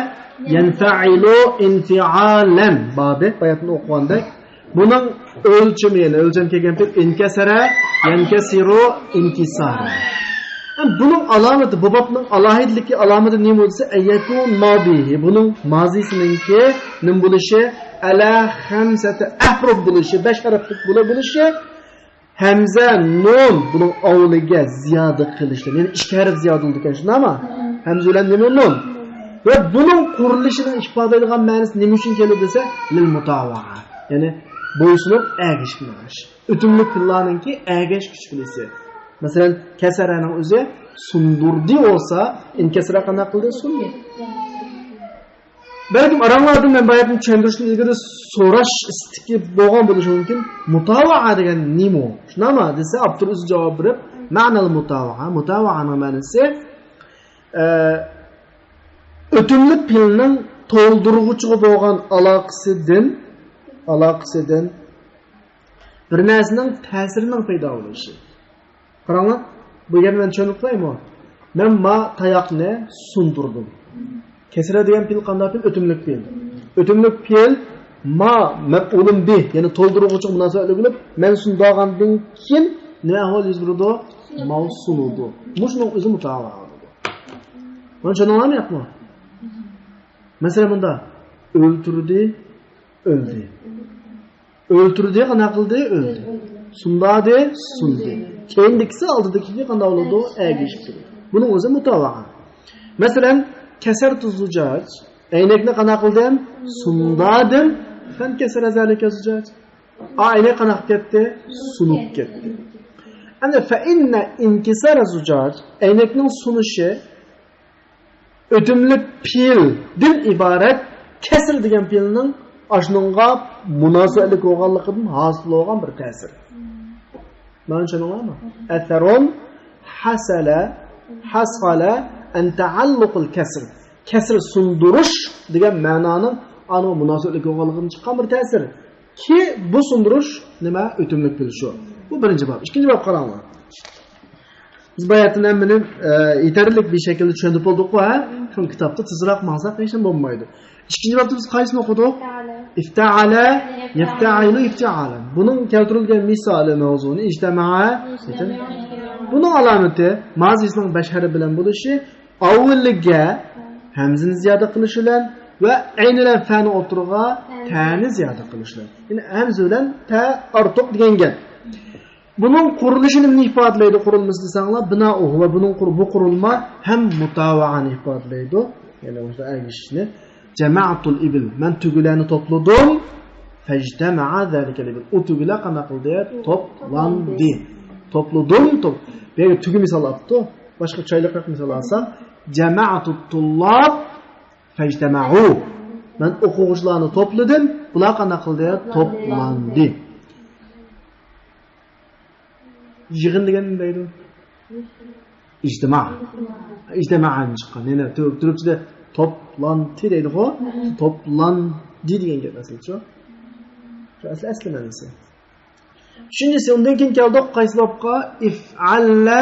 يەنفەئىلۇ ئىنفىئالەن بابى، باياتىن ئوقۇغاندەك. بۇنىڭ ئۆلچىمى، يەنى ئۆلچەم كەلگەن پېئىل ئىنكەسەرە يەنكەسىرۇ ئىنكىسارەن. ھەم بۇنىڭ ئالامىتى، بۇ بابنىڭ ئالاھىدىلىكى، ئالامىتى نېمە دېسە، ئەييەكۇن ماضىيى، بۇنىڭ مازىيسىنىڭكى نېمە بولۇشى، ئەلە خەمسەتە ئەھرۇپ بولۇشى، بەش ھەرپلىك بولا-، بولۇشى، ھەمزە، نۇن، بۇنىڭ ئاۋۋىلىگە زىيادە قىلىشتىن، يەنى ئىككى ھەرپ زىيادە بولىدىكەن، شۇنداقمۇ؟ ھەمزە بىلەن نېمە؟ نۇن. ۋە بۇنىڭ قۇرۇلۇشىنىڭ ئىپادىلەيدىغان مەنىسى نېمە ئۈچۈن كېلىدۇ دېسە، لىل مۇتاۋەئە. يەنى بويسۇنۇپ ئەگىشىپ مېڭىش. ئۆتۈملۈك پېئىللارنىڭكى ئەگەش كۈچ پېئىلى. مەسىلەن، كەسەرەنىڭ ئۆزى سۇندۇردى بولسا، ئىنكەسەرە قانداق قىلدى؟ سۇندى. بەلكىم ئاراڭلاردىن مەن باياتىن چۈشەندۈرۈشتىن ئىلگىرى سوراش ئىستىكى بولغان بولۇشى مۇمكىن. مۇتاۋەئە دېگەن نېمە؟ شۇنداقمۇ؟ دېسە، ئاپتور ئۆزى جاۋاب بېرىپ، مەنەل مۇتاۋەئە. مۇتاۋەئەنىڭ مەنىسى، ئە، ئۆتۈملۈك پېئىلنىڭ تولدۇرغۇچىغا بولغان ئالاقىسىدىن، ئالاقىسىدىن بىر نەرسىنىڭ تەسىرىنىڭ پەيدا بولۇشى. قاراڭلار، بۇ گەپنى مەن چۈشەندۈرۈپ قويايمۇ؟ مەن ما تاياقنى سۇندۇردۇم. كەسرە دېگەن پېئىل قانداق پېئىل؟ ئۆتۈملۈك پېئىل. ئۆتۈملۈك پېئىل ما مەپئۇلۇن بىھ، يەنى تولدۇرغۇچىغا مۇناسىۋەتلىك بولۇپ، مەن سۇندۇرغاندىن كېيىن نېمە ئەھۋال يۈز بېرىدۇ؟ ماۋۇ سۇنىدۇ. مۇشۇنىڭ ئۆزى مۇتاۋەئە بولىدۇ. بۇنى چۈشەندىڭلارمۇ، ياقمۇ؟ مەسىلەن، مۇنداق، ئۆلتۈردى، ئۆلدى. ئۆلتۈردى، قانداق قىلدى؟ ئۆلدى. سۇندۇردى، سۇندى. كېيىندىكىسى ئالدىدىكىگە قانداق بولىدۇ؟ ئەگىشىپ تۇرىدۇ. بۇنىڭ ئۆزى مۇتاۋەئە. مەسىلەن، كەسەرتۇ زۇجاج، ئەينەكنى قانداق قىلدىم؟ سۇندۇردۇم. فەنكەسەرە زالىكە زۇجاج. ئا، ئەينەك قانداق كەتتى؟ سۇنۇپ كەتتى. ئەمدى فەئىننە ئىنكىسەرە زۇجاج، ئەينەكنىڭ سۇنۇشى ئۆتۈملۈك پېئىلدىن ئىبارەت كەسىر دېگەن پېئىلنىڭ ئاشۇنىڭغا مۇناسىۋەتلىك بولغانلىقىدىن ھاسىل بولغان بىر تەسىر. مانا چۈشەندىڭلارمۇ؟ ئەسەرۇن ھەسەلە، ھەسەلە ئەن تەئەللۇقىل كەسر. كەسر سۇندۇرۇش دېگەن مەنانىڭ ئانىڭغا مۇناسىۋەتلىك بولغانلىقىدىن چىققان بىر تەسىر. كى، بۇ سۇندۇرۇش نېمە؟ ئۆتۈملۈك پېئىل شۇ. بۇ بىرىنچى باب. ئىككىنچى باب قاراڭلار. بىز باياتىن ھەممىنى، ئە، يېتەرلىك بىر شەكىلدە چۈشەندۈرۈپ بولدۇققۇ، ھە؟ شۇڭا كىتابتا تېزراق ماڭساق ھېچنېمە بولمايدۇ. ئىككىنچى بابتا بىز قايسىنى ئوقۇدۇق؟ ئىفتەئەلە، يەفتەئىلۇ ئىفتىئالەن. بۇنىڭ كەلتۈرۈلگەن مىسالى مەۋزۇنى ئىجتەمەئە. بۇنىڭ ئالامىتى مازىسىنىڭ بەش ھەرپى بىلەن بولۇشى، ئاۋۋىلىگە ھەمزىنى زىيادە قىلىش بىلەن ۋە ئەين بىلەن فەنىڭ ئوتتۇرىغا تەنى زىيادە قىلىش بىلەن. يەنى ھەمزە بىلەن تە ئارتۇق دېگەن گەپ. بۇنىڭ قۇرۇلۇشى نېمىنى ئىپادىلەيدۇ، قۇرۇلمىسى دېسەڭلار، بىنائۇھۇ، ۋە بۇنىڭ قۇر-، بۇ قۇرۇلما ھەم مۇتاۋەئەنى ئىپادىلەيدۇ، يەنى مۇشۇنداق ئەگىشىشنى. جەمەئتۇل ئىبىل، مەن تۆگىلەرنى توپلىدىم. فەجتەمەئە زالىكەل ئىبىل، ئۇ تۆگىلەر قانداق قىلدى؟ توپلاندى. توپلىدىم، توپ-، بۇ يەردە تۆگە مىسال ئاپتۇ، باشقا چىرايلىقراق مىسال ئالساق، جەمەئتۇت تۇللاب فەجتەمەئۇ، مەن ئوقۇغۇچىلارنى توپلىدىم، بۇلار قانداق قىلدى؟ توپلاندى. يىغىن دېگەن نېمە دەيدۇ؟ ئىجتىما. ئىجتىمائەن چىققان. يەنە تۈر-، تۈركچىدە توپلانتى دەيدىغۇ. توپلاندى دېگەن گەپ ئەسلى شۇ. شۇ ئەسلى، ئەسلى مەنىسى. ئۈچىنچىسى، ئۇندىن كېيىن كەلدۇق قايسى بابقا؟ ئىفئاللا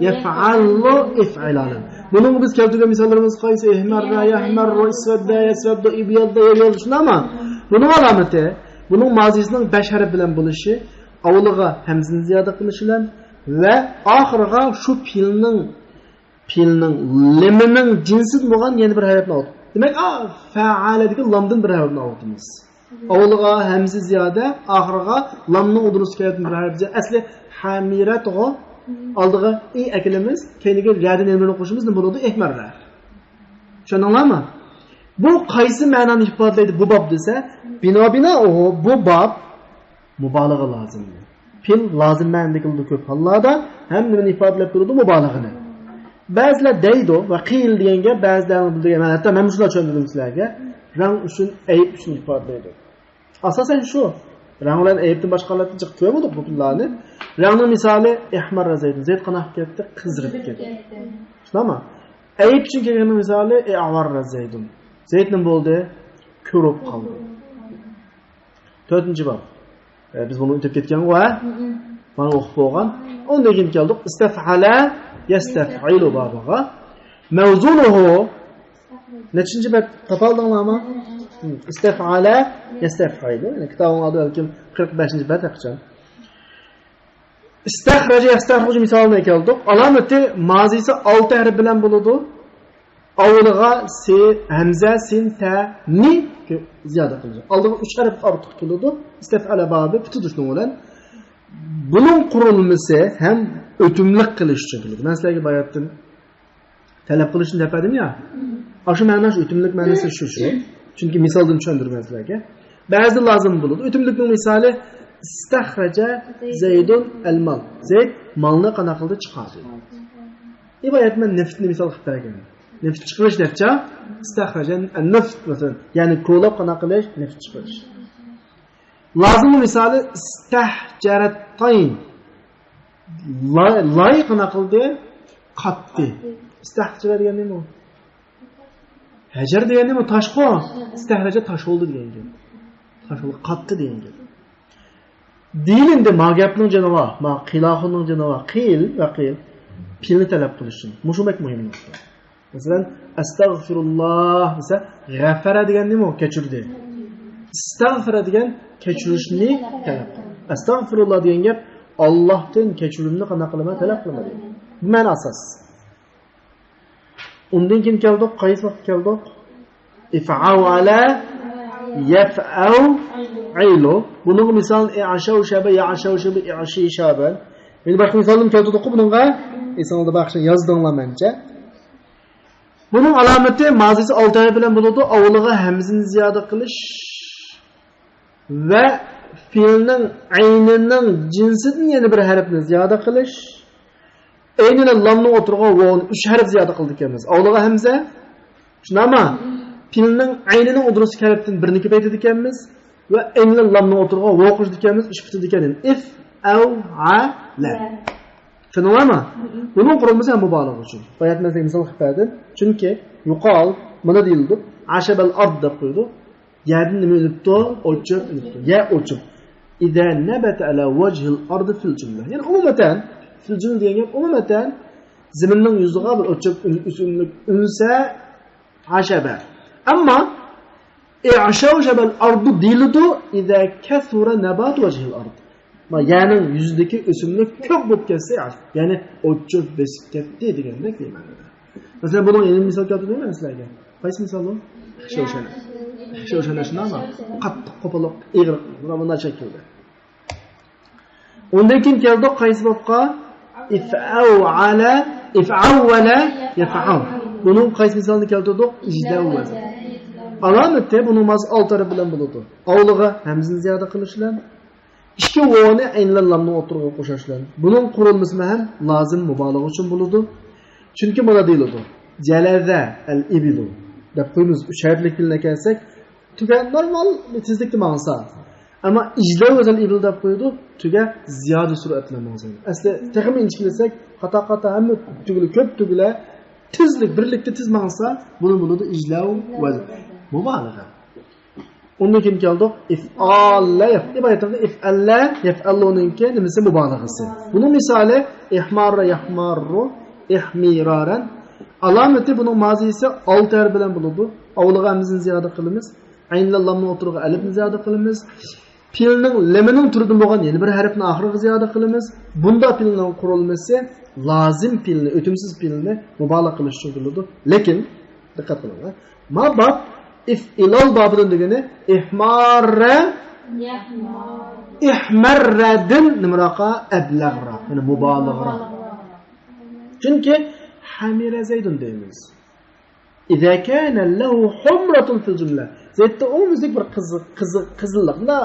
يەفئاللۇ ئىفئىلالەن. بۇنىڭغا بىز كەلتۈرگەن مىساللىرىمىز قايسى؟ ئېھمەررا يەھمەررۇ، ئىسۋەددە يەسۋەددۇ، ئىبياددا يەبياددۇ، شۇنداقمۇ؟ بۇنىڭ ئالامىتى، بۇنىڭ مازىسىنىڭ بەش ھەرپ بىلەن بولۇشى، ئاۋۋىلىغا ھەمزىنى زىيادە قىلىش بىلەن ۋە ئاخىرىغا شۇ پېئىلنىڭ، پېئىلنىڭ لېمىنىڭ جىنسىدىن بولغان يەنە بىر ھەرپنى ئاۋۇت. دېمەك، ئا، فەئەلە دېگەن لامدىن بىر ھەرپنى ئاۋۇتىمىز. ئاۋۋىلىغا ھەمزە زىيادە، ئاخىرىغا لامنىڭ ئۇدۇرۇسى كەلگەن بىر ھەرپ زىيادە. ئەسلى ھەمىرەتغۇ. ئالدىغا ئى ئەكىلىمىز، كەينىگە رەدىن يەنە بىرنى قوشىمىز، نېمە بولىدۇ؟ ئېھمەررە. چۈشەندىڭلارمۇ؟ بۇ قايسى مەنانى ئىپادىلەيدۇ بۇ باب دېسە، بىنا بىنا ئۇ، بۇ باب مۇبالىغە لازىم. پېئىل لازىم مەنىدە كېلىدۇ كۆپ ھاللاردا، ھەم نېمىنى ئىپادىلەپ تۇرىدۇ؟ مۇبالىغىنى. بەزىلەر دەيدۇ ۋە قىل دېگەن گەپ بەزىلەرنىڭ بىلدۈرگەن مەنە، ھەتتا مەن مۇشۇنداق چۈشەندۈردۈم سىلەرگە، رەڭ ئۈچۈن، ئەيىب ئۈچۈن ئىپادىلەيدۇ. ئاساسەن شۇ. رەڭ بىلەن ئەيىبتىن باشقا ھالەتتە جىق كۆرمىدۇق بۇ پېئىللارنى. رەڭنىڭ مىسالى ئەھمەررە زەيدۇن. زەيد قانداق كېتىپ كەتتى؟ قىزىرىپ كەتتى. شۇنداقمۇ؟ ئەيىب ئۈچۈن كەلگەننىڭ مىسالى ئەئۋەررە زەيدۇن. زەيد نېمە بولدى؟ كۆرۈپ قالدى. تۆتىنچى باب. ئە، بىز بۇنى ئۆتۈپ كەتكەنغۇ، ھە؟ مانا ئوقۇپ بولغان. ئۇندىن كېيىن كەلدۇق ئىستەفئەلە يەستەفئىلۇ بابىغا. مەۋزۇنۇھۇ. نەچچىنچى بەت تاپالدىڭلارمۇ؟ ئىستەفئەلە يەستەفئىلۇ. يەنى كىتابىڭلاردا بەلكىم قىرىق بەشىنچى بەت ھەقىچان. ئىستەخرەجە يەستەخرۇجۇ مىسالىنى كەلدۇق. ئالامىتى مازىسى ئالتە ھەرپ بىلەن بولىدۇ. ئاۋۋىلىغا سى، ھەمزە، سىن، تە، نى زىيادە قىلىنىدۇ. ئالدىغا ئۈچ ھەرپ ئارتۇق كېلىدۇ. ئىستەفئەلە بابى پۈتىدۇ شۇنىڭ بىلەن. بۇنىڭ قۇرۇلمىسى ھەم ئۆتۈملۈك قىلىش ئۈچۈن كېلىدۇ. مەن سىلەرگە باياتتىن تەلەپ قىلىشنى دەپ بەردىم يا. ئاشۇ مەنا شۇ ئۆتۈملۈك مەنىسى شۇ، شۇ. چۈنكى مىسالدىن چۈشەندۈرىمەن سىلەرگە. بەزىدە لازىم بولىدۇ. ئۆتۈملۈكنىڭ مىسالى ئىستەخرەجە زەيدۇن ئەلمال. زەيد مالنى قانداق قىلدى؟ چىقاردى. ئىبارەت مەن نېفىتنى مىسال قىلىپ بەرگەن. نېفىت چىقىرىش دەپچە، ئىستەخرەجە ئەننېفىت مەسىلەن. يەنى كولاپ قانداق قىلىش؟ نېفىت چىقىرىش. لازىمنىڭ مىسالى ئىستەھجەرەتتاين. لاي، لاي قانداق قىلدى؟ قاتتى. ئىستەھجەرە دېگەن نېمە ئۇ؟ ھەجەر دېگەن نېمە؟ تاشقۇ. ئىستەھرەجە تاش بولدى دېگەن گەپ. تاش بولدى، قاتتى دېگەن گەپ. دېيىلىندى، ما گەپنىڭ جېنى بار، ما قىلاخۇننىڭ جېنى بار. قىل ۋە قىل. پېئىلنى تەلەپ قىلىش ئۈچۈن. مۇشۇ بەك مۇھىم نۇقتا. مەسىلەن، ئەستەغفىرۇللا دېسە، غەفەرە دېگەن نېمە ئۇ؟ كەچۈردى. ئىستەغفىرە دېگەن كەچۈرۈشنى تەلەپ قىلدى. ئەستەغفىرۇللا دېگەن گەپ ئاللاھتىن كەچۈرۈمنى قانداق قىلىمەن؟ تەلەپ قىلىمەن دېگەن. بۇ مەنە ئاساس. ئۇندىن كېيىن كەلدۇق، قايسى ۋاقىت كەلدۇق؟ ئىفئەۋئەلە، يەفئەۋئىلۇ. بۇنىڭغا مىسال، ئىئشەۋشەبە، يەئشەۋشىبۇ، ئىئشىشەبەن. يەنە باشقا مىسالنى كەلتۈردۇققۇ بۇنىڭغا. ئېسىڭلاردا بار ئىكەن، يازدىڭلار مەنچە. بۇنىڭ ئالامىتى مازىسى ئالتە ھەرپ بىلەن بولىدۇ. ئاۋۋىلىغا ھەمزىنى زىيادە قىلىش ۋە پېئىلنىڭ ئەينىنىڭ جىنسىدىن يەنە بىر ھەرپنى زىيادە قىلىش. ئەينىنى لامنىڭ ئوتتۇرىغا ۋاۋنى ئۈچ ھەرپ زىيادە قىلىدىكەنمىز. ئاۋۋىلىغا ھەمزە. شۇنداقمۇ؟ پېئىلنىڭ ئەينىنىڭ ئۇدۇرىسىدىكى ھەرپتىن بىرنى كۆپەيتىدىكەنمىز. ۋە ئەينىنى لامنىڭ ئوتتۇرىغا ۋاۋ قوشىدىكەنمىز، ئىش پۈتىدىكەن. ئىف، ئەۋ، ئە، لە. چۈشەندىڭلارمۇ؟ بۇنىڭ قۇرۇلمىسى ھەم مۇبالىغە ئۈچۈن. بايات مەن سىزگە مىسال قىلىپ بەردىم. چۈنكى يۇقال، مانا دېيىلىدۇ. ئەشەبەل ئارد دەپ قويىدۇ. يەردىن نېمە ئۈنۈپتۇ؟ ئوت-چۆپ ئۈنۈپتۇ. يە ئوت-چۆپ. ئىزا نەبەتە ئەلا ۋەجھىل ئەردى فىل جۈملە. يەنى ئومۇمەن، فىل جۈملە دېگەن گەپ ئومۇمەن زېمىننىڭ يۈزىغا بىر ئوت-چۆپ ئۈن-، ئۆسۈملۈك ئۈنسە، ئەشەبە. ئەمما ئىئشەۋشەبەل ئەردۇ دېيىلىدۇ، ئىزا كەسۇرە نەباتۇ ۋەجھىل ئەرد. ما، يەرنىڭ يۈزىدىكى ئۆسۈملۈك كۆپ بولۇپ كەتسە، يەنى ئوت-چۆپ بېسىپ كەتتى دېگەندەك دېمەكتە. مەسىلەن، بۇنىڭ يەنە مىسال كەلتۈردۈم مەن سىلەرگە. قايسى مىسال ئۇ؟ خىشوشەنە. خىشوشەنە شۇنداقمۇ؟ قاتتىق، قوپاللىق، ئېغىر، مانا بۇنداق شەكىلدە. ئۇندىن كېيىن كەلدۇق قايسى بابقا؟ ئىفئەۋئەلە، ئىفئەۋۋەلە، يەفئەل. بۇنىڭ قايسى مىسالىنى كەلتۈردۇق؟ ئىجدەۋۋەزە. ئالامىتى بۇنىڭ مازىسى ئالتە ھەرپ بىلەن بولىدۇ. ئاۋۋىلىغا ھەمزىنى زىيادە قىلىش بىلەن، ئىككى ۋاۋنى ئەينى بىلەن لامنىڭ ئوتتۇرىغا قوشۇش بىلەن. بۇنىڭ قۇرۇلمىسىمۇ ھەم لازىم مۇبالىغە ئۈچۈن بولىدۇ. چۈنكى مانا دېيىلىدۇ. جەلەزە ئەل ئىبىلۇ دەپ قويىمىز. ئۈچ ھەرپلىك پېئىلنى كەلسەك، تۈگەن نورمال بىر تېزلىكتە ماڭسا. ئەمما ئىجلەۋ ۋەزەل ئىبىل دەپ قويىدۇ، تۈگە زىيادە سۈرئەت بىلەن ماڭسا. ئەسلى تېخىمۇ ئىنچىكىلىسەك، قاتا-قاتا ھەممە تۈگىلە، كۆپ تۈگىلە تېزلىك، بىرلىكتە تېز ماڭسا، بۇنى بولىدۇ ئىجلەۋ ۋەزەل. مۇبالىغە. ئۇندىن كېيىن كەلدۇق، ئىفئالە، ئىبارەتتە ئىفئەللە، يەفئەللۇنىڭكى نېمىسى؟ مۇبالىغىسى. بۇنىڭ مىسالى، ئىھماررە، يەھماررۇ، ئىھمىرارەن. ئالامىتى بۇنىڭ مازىيسى ئالتە ھەرپ بىلەن بولىدۇ. ئاۋۋىلىغا ھەمزىنى زىيادە قىلىمىز. ئەين بىلەن لامنىڭ ئوتتۇرىغا ئەلىپنى زىيادە قىلىمىز. پېئىلنىڭ لېمىنىڭ تۈرىدىن بولغان يەنە بىر ھەرپنى ئاخىرىغا زىيادە قىلىمىز. بۇنداق پېئىلنىڭ قۇرۇلمىسى لازىم پېئىلنى، ئۆتۈمسىز پېئىلنى مۇبالىغە قىلىش ئۈچۈن قىلىنىدۇ. لېكىن، دىققەت قىلىڭلار. ما باب، ئىفئىلال بابىدىن دېگىنى ئىھماررە، ئىھمەررەدىن نېمىراققا؟ ئەبلەغراق، يەنى مۇبالىغىراق. چۈنكى ھەمىرە زەيدۇن دەيمىز. إذا كان له حمرة في الجملة. زەيدتە ئومۇميۈزلۈك بىر قىزىق، قىزىق، قىزىللىقلا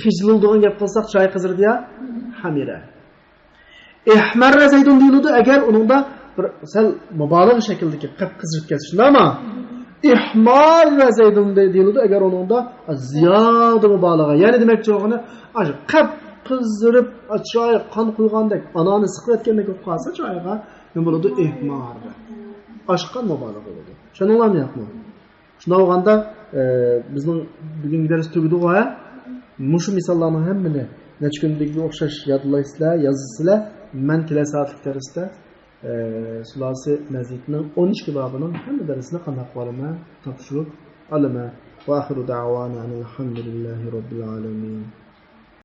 خىجىلدىغان گەپ قىلساق، چىرايى قىزىرىدۇ يا؟ ھەمىرە. ئىھمەررە زەيدۇن دېيىلىدۇ، ئەگەر ئۇنىڭدا بىر سەل مۇبالىغە شەكلىدىكى قىپ-قىزىرىپ كەتسە، شۇنداقمۇ؟ ئىھماررە زەيدۇن دېيىلىدۇ، ئەگەر ئۇنىڭدا زىيادە مۇبالىغە. يەنى دېمەكچى بولغىنى، ئاشۇ قىپ-قىزىرىپ، چىرايى قان قۇيغاندەك، ئانانى سىقىۋەتكەندەك بولۇپ قالسا چىرايىغا، نېمە بولىدۇ؟ ئىھماررە. ئاشقان مۇبالىغە بولىدۇ. چۈشەندىڭلارمۇ ياقمۇ؟ شۇنداق بولغاندا، ئە، بىزنىڭ بۈگۈنكى دەرس تۈگىدىغۇ، ھە؟ مۇشۇ مىساللارنىڭ ھەممىنى نەچچە كۈندىكىگە ئوخشاش يادلايسىلەر، يازىسىلەر. مەن كېلەر سائەتلىك دەرستە، ئە، سۇلاسى مەزىدنىڭ ئون ئىككى بابىنىڭ ھەممە دەرسىنى قانداق قىلىمەن؟ تاپشۇرۇپ ئالىمەن. وآخر دعوانا أن الحمد لله رب العالمين.